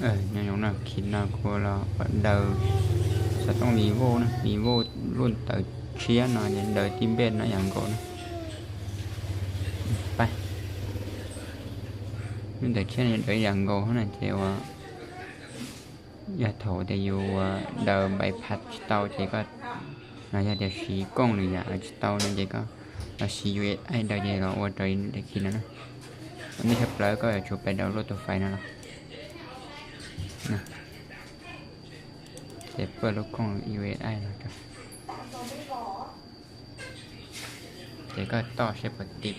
ເອີ ຍັງຢູ່ນະ ຄິດນະ ໂຄລະ ເດີ ສະຕ້ອງ ວີໂວ ນະ ວີໂວ ລຸ້ນເຕີເຊຍນະ ເດີ ຕິເບັດນະ ຫຍັງກໍນະ ໄປ ລຸ້ນເຕີເຊຍນະ ເດີ ຫຍັງກໍຫັ້ນນະ ເຈວ່າ ຢາໂຖ ແຕ່ຢູ່ວ່າ ເດີ ໃບພັດ ສະເຕົາ ເຈກໍ ນະ ຢາແຕ່ສີກົງ ຫຼື ຢາສະເຕົາ ນະ ເຈກໍ ເອົາສີ ຢູເອັສໄອ ເດີ ເຈກໍ ໂອ ໂຕນີ້ໄດ້ກິນແລ້ວນະ ວັນນີ້ ເທບເລີ ກໍຈະໄປດາວໂຫຼດໂຕໄຟລ໌ນັ້ນລະ ນະ ເຊບເປີດລູກກົງ ຢູເອັສໄອ ແລ້ວກໍ ເຈກໍຕໍ່ເຊບເປີດຕິບ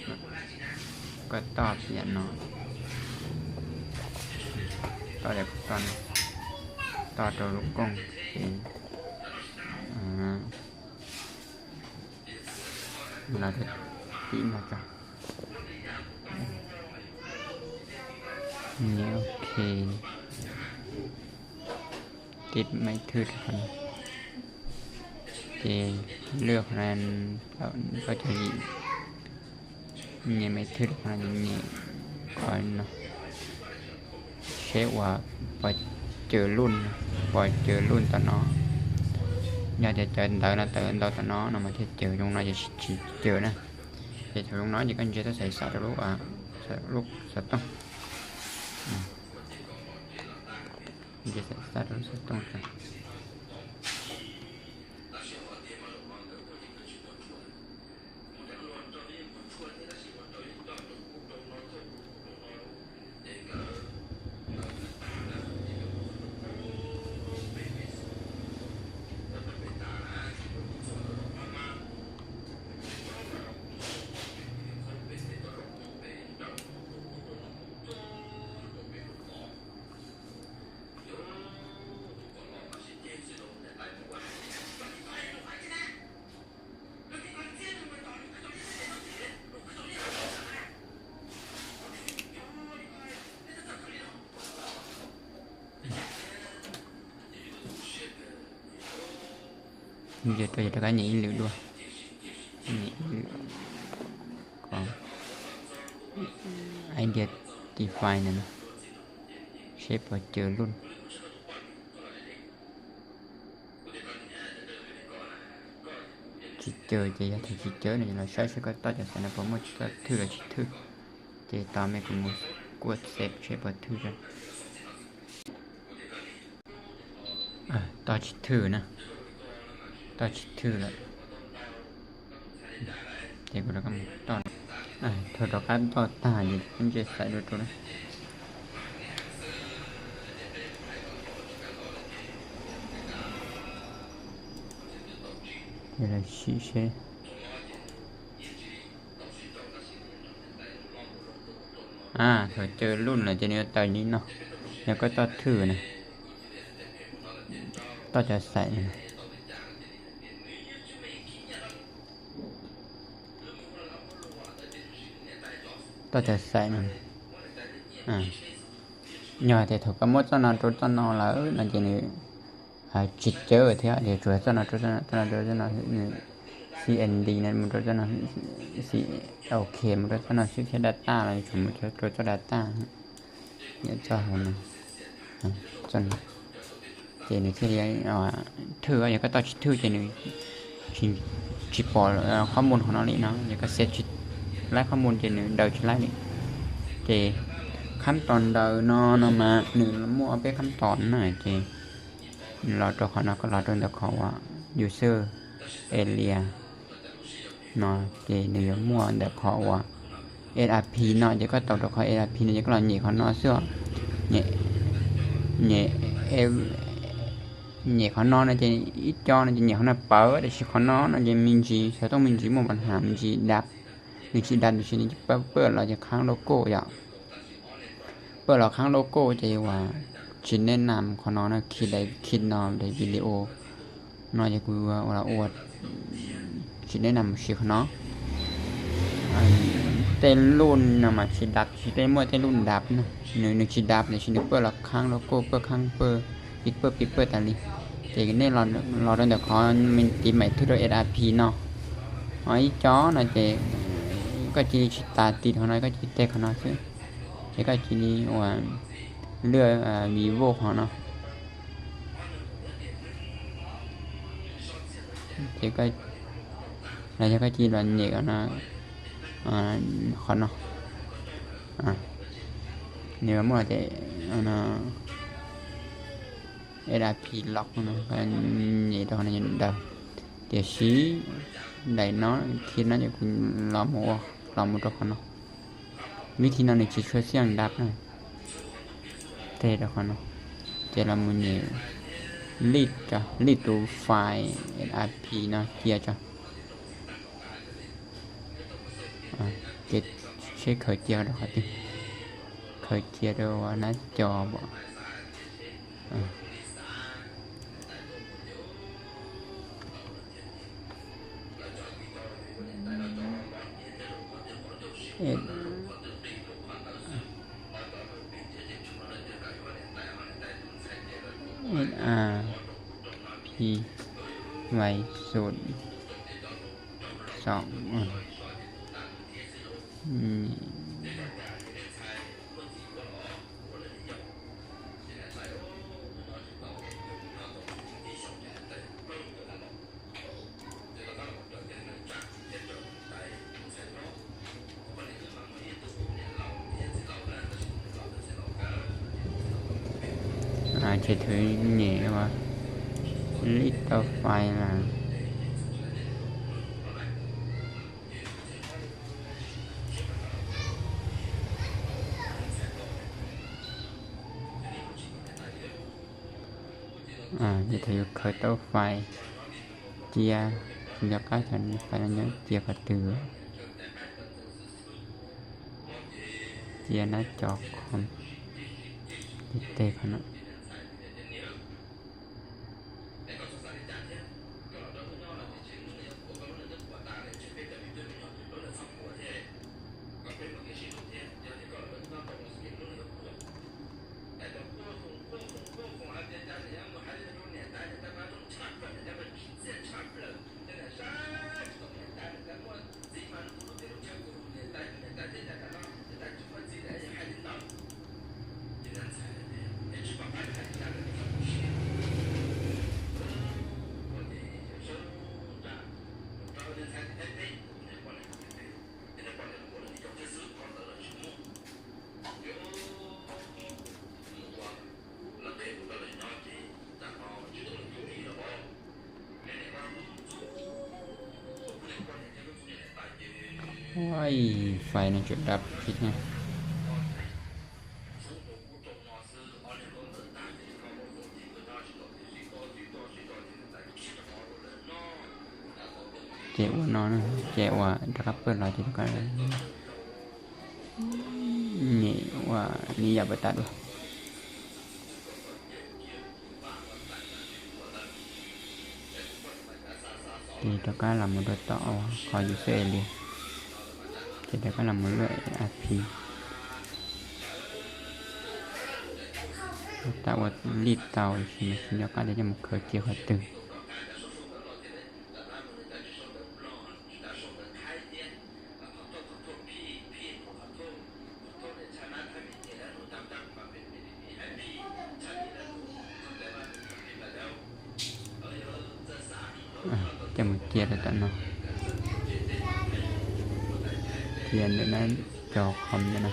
ກໍຕໍ່ປຽນເນາະ ຕໍ່ແລ້ວກໍຕໍ່ ຕໍ່ໂຕລູກກົງ ເຈ ອາ ລາວຈະຕິມາຈາກ ນີ້ ໂອເຄ ຕິດໄມ້ຖືກ ເຈເລືອກນັ້ນ ກໍຈະຍິງ ນີ້ໄມ້ຖືກ ນີ້ກ່ອນເນາະ ເຊກວ່າ ບໍ່ເຈີລຸ້ນ ບໍ່ເຈີລຸ້ນຕານອກ ຢາກຈະເຈີເດີນະ ເດີນຕານອກເນາະ ມັນຈະເຈີ ລົງໜ້ອຍຈະ ຈະເຈີນະ ເຈີລົງໜ້ອຍຈະ ກໍຈະໃສ່ສາດລູກ ອາ ສາດລູກ ສາດຕ້ອງ ອາ ຈະໃສ່ສາດລູກ ສາດຕ້ອງ ເດຍໂຕໂຍຕ້ານີ້ອີ່ຫຼີດ້ວຍ ນີ້ອີ່ຫຼີ ຂອງໄອເດຍດີຟາຍນັ້ນ ເຊບບໍ່ເຈີລຸ້ນ ຊິເຈີ ຈະຢາກໃຫ້ຊິເຈີນີ້ລະ ໃຊ້ຊິກໍຕໍ່ຈາກສາຍນະ ບໍ່ໝົດກໍຖືລະຊິຖື ເຈຕໍ່ແມ່ນກໍໝົດ ກວດເຊບ ເຊບບໍ່ຖືກັນ ອາ ຕໍ່ຊິຖືນະ ຕໍ່ຊິຖືລະ ເຈກໍລະກໍຕໍ່ ອາ ໂທລະສັບຕໍ່ຕາຢູ່ ມັນຈະໃຊ້ໂດຍຕົວ ເວລາຊິເຊ ອາ ເຂົາເຈີລຸ້ນແລ້ວ ເຈົ້ານີ້ຕໍ່ນີ້ເນາະ ແລ້ວກໍຕໍ່ຖືນະ ຕໍ່ຈະໃສ່ ຕໍ່ຈະໃສ່ນະ ອາ ຍ້ອນແຕ່ເຂົາກຳນົດເຈົ້ານະ ໂຕເຈົ້ານະ ແລ້ວນະ ເຈົ້ານີ້ ອາ ຊິເຈີເທື່ອ ດຽວໂຕເຈົ້ານະ ໂຕເຈົ້ານະ ໂຕເຈົ້ານະ ໂຕເຈົ້ານະ ຊີເອັນດີ ນັ້ນ ໂຕເຈົ້ານະ ຊີເອັນດີ ໂອເຄ ໂຕເຈົ້ານະ ຊິເຮັດດາຕ້າ ແລ້ວສົມມຸດໂຕເຈົ້າດາຕ້າ ເຈົ້ານະ ເຈົ້ານະ ເຈົ້ານະ ເຈນີ້ຄືເລີຍ ເອີ ຖື ອັນນີ້ກໍຕໍ່ຖື ເຈນີ້ຊິ ຊິປ້ອນ ເອີ ຂໍ້ມູນຂອງເຮົານີ້ເນາະ ແລ້ວກໍເຊັດຊິໄລ່ຂໍ້ມູນ ເຈນີ້ເດີຊິໄລ່ນີ້ ເຈ ຂັ້ນຕອນເດີເນາະ ເນາະ ມາ ນີ້ ໝົດເປັນຂັ້ນຕອນນະ ເຈ ລາວຕົວເຂົາເນາະ ກໍລາວຕົວເຂົາວ່າ user area ເນາະ ເຈນີ້ໝົດເດີເຂົາວ່າ ເອັດອາພີເນາະ ເຈກໍຕອກຕົວເຂົາ ເອັດອາພີເນາະ ເຈກໍລາວເຫຍເຂົາເນາະ ເຊື່ອ ເຫຍ ເຫຍ ເອ ເຫຍເຂົາເນາະ ເຈອີ່ຈໍເນາະ ເຈເຫຍເຂົາເນາະ ເປີດ ເດຊິເຂົາເນາະ ເຈມີຈີ ເຂົາຕ້ອງມີຈີ ໝົດບັນຫາ ມີຈີດັບ ມີຈີດັບ ມີຈີນີ້ ເປີດ ເປີດ ລາວຈະຄ້າງໂລໂກ້ ເຈົ້າ ເປີດລາວຄ້າງໂລໂກ້ ເຈົ້າວ່າ ຊິແນະນຳຂອງນ້ອງນະ ຄລິບໃດ ຄລິບນ້ອງໃດ ວິດີໂອ ນ້ອງຢາກຮູ້ວ່າ ວ່າອວດ ຊິແນະນຳຊິຂອງນ້ອງ ອັນ ແຕ່ລຸ້ນນະ ມັນຊິດັບ ຊິແຕ່ໝົດແຕ່ລຸ້ນດັບນະ ໜຶ່ງ ໜຶ່ງຊິດັບ ໜຶ່ງຊິເປີດລາວຄ້າງໂລໂກ້ ເປີດຄ້າງ ເປີດ ປິດ ເປີດ ປິດ ເປີດຕາລີ ເຈົ້າແນ່ນອນ ລໍດົນແຕ່ຂໍມີຕີໃໝ່ຖືໂດຍ ເອັດອາພີເນາະ ອາ ອີ່ຈໍເນາະ ເຈົ້າ ກໍຊິ ຊິຕາຕິດຂອງນ້ອງ ກໍຊິແຕກຂອງນ້ອງຊື່ ເຈົ້າ ກໍຊິວ່າ ເລືອກ ເອີ ວິໂວຂອງເຮົາເນາະ ເຈັບກໍ ແລ້ວເຈົ້າກໍຈີດວ່າເນັກເນາະ ອາ ຂອງເນາະ ອາ ນີ້ວ່າໝົດແຕ່ ອັນນ່າ ເອັສອາພີລັອກເນາະ ກໍນີ້ຕົວນີ້ດາວ ດຽວຊິໄດ້ເນາະ ຄິດນະ ດຽວລອງໝູ່ ລອງໝູ່ຕົວກ່ອນເນາະ. ວິທີນັ້ນຈະຊ່ວຍສຽງດັບນະ ເຕະເອົາກ່ອນເນາະ ເຈລາມູນີ ລີດຈ້ະ ລີດໂຕໄຟລ໌ ເອັສອາພີເນາະ ເຈຍຈ້ະ ອາ ເຈ ເຊັກເຄີຍເຈຍເດີ ເຄີຍເຈຍເດີວ່າໜ້າຈໍບໍ ອາ ເອັສ ເອັສອາພີ ໄວສຸດ ສອງ ອາ ອືມ. ອາ ຈະຖືແຍວ່າ ລິດເຕີໄຟລະ ອາ ຈະຖືເຄີເຕີໄຟ ເຈຍ ຍາກາສັນໄຟ ເຈຍກະຕື ເຈຍໜ້າຈໍຄອມເຕະເນາະ. ໂອ້ຍ ໄຟນັ້ນຈຸດດັບ ຜິດນະ. ແຈະວ່ານອນ ແຈະວ່າ ຖ້າເປີດລາວຈະກາຍ ນີ້ວ່າ ນີ້ຢ່າໄປຕັດວ່າ ເຕະຕະກາລະມາໂດດຕໍ່ ຂໍຢູ່ເຊີເອເລຍ ເຕະຕະກາລະມາເລື້ອຍ ອາພີ ຕາອວດລີດເຕົາ ຊິມາຊິນຍອກກາ ຈະມາເຄີເຈຍເຂົ້າຕື່ມ. ອ່ະ ຈະມາກຽດແລ້ວຕອນເນາະ ກຽດຢູ່ໃນຈໍຄອມຢູ່ນະ.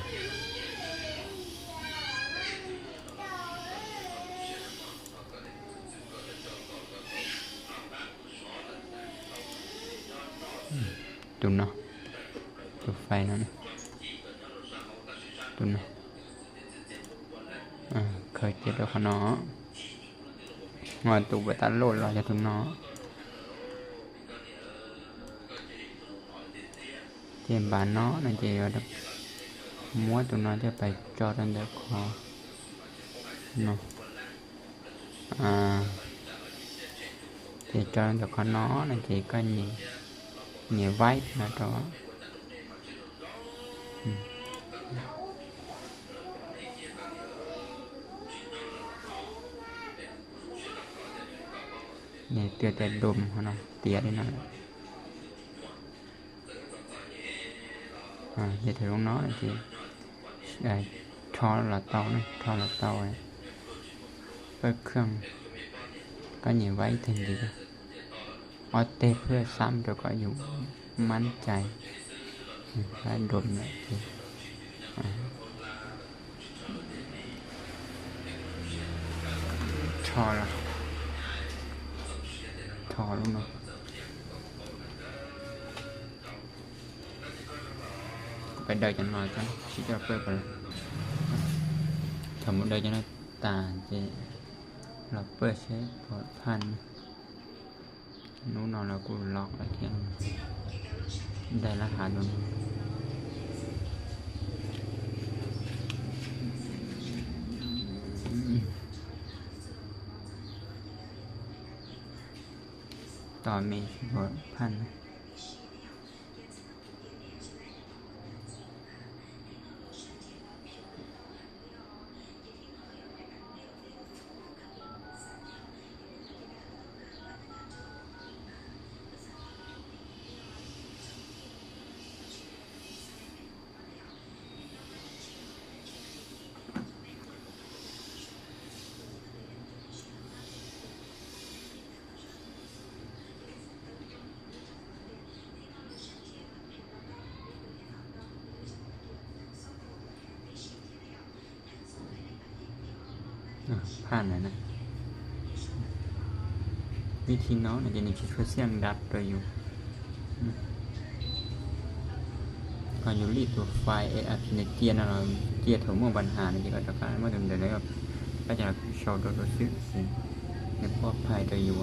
ຕຸ່ມເນາະ ຕຸ່ມໄຟເນາະ ຕຸ່ມເນາະ ອ່າ ເຄີເຈັບແລ້ວຂະເນາະ ງອນຕຸ່ມໄປຕັດໂຫຼດລະຈະຕຸ່ມເນາະ ເຈັບບານເນາະ ນັ້ນເຈັບ ມົວຕຸ່ມເນາະ ຈະໄປຈອດອັນໃດຂໍເນາະ. ອ່າ ເຈຈອນຕະຄອນເນາະ ເຈກໍເງີ ເງີໄວ້ນະ ແຕ່ວ່າ ອືມ ເງີເຕືອແຕ່ດົມເນາະ ເຕີຍໄດ້ນະ. ອ່າ ເຮັດໃຫ້ລົງເນາະ ເຈ ເອີ ໂທ ທໍ່ລະເຕົານະ ທໍ່ລະເຕົາ ເປີດເຄື່ອງກໍຫຍັງໄວທັນທີ. ອອດແຕ່ເພື່ອຊ້ຳ ແຕ່ກໍຢູ່ໝັ້ນໃຈ ອືມ ແລ້ວດົມແລ້ວ ອາ ທໍ່ລະ ທໍ່ລົງເນາະ. ໄປເດີຈັກໜ່ອຍກ່ອນ ຊິຈະເປີດກ່ອນ. ຖ້າບໍ່ເດີຈັກໜ່ອຍ ຕາເຈ ລາວເປີດໃຊ້ພອດຜ່ານ ໜູນອນແລ້ວກູລັອກລະທຽງ ໄດ້ລະຫາດມັນ ຕໍ່ເມຊິພອດຜ່ານ. ອາ ຜ່ານແລ້ວນະ ວິທີນອນ ອັນນີ້ຄືສຽງດັບໂຕຢູ່ ການຢູ່ລີດໂປຣໄຟລ໌ ເອໄອພີເນເຈຍນະ ເຈຍໂທໂມບັນຫານີ້ ກໍຈະການມາເຖິງໄດ້ແລ້ວ ກໍຈະໂຊໂຕໂຕຊຶກ ໃຫ້ປອດໄພໂຕຢູ່.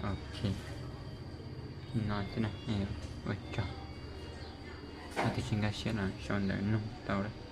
ໂອເຄ ນອນຊະນະ ເອີ ໂອ້ຍ ຈອ ອາ ແຕ່ຊິງກາເຊຍນະ ຊອນເດີນເນາະ ເຕົາລະ.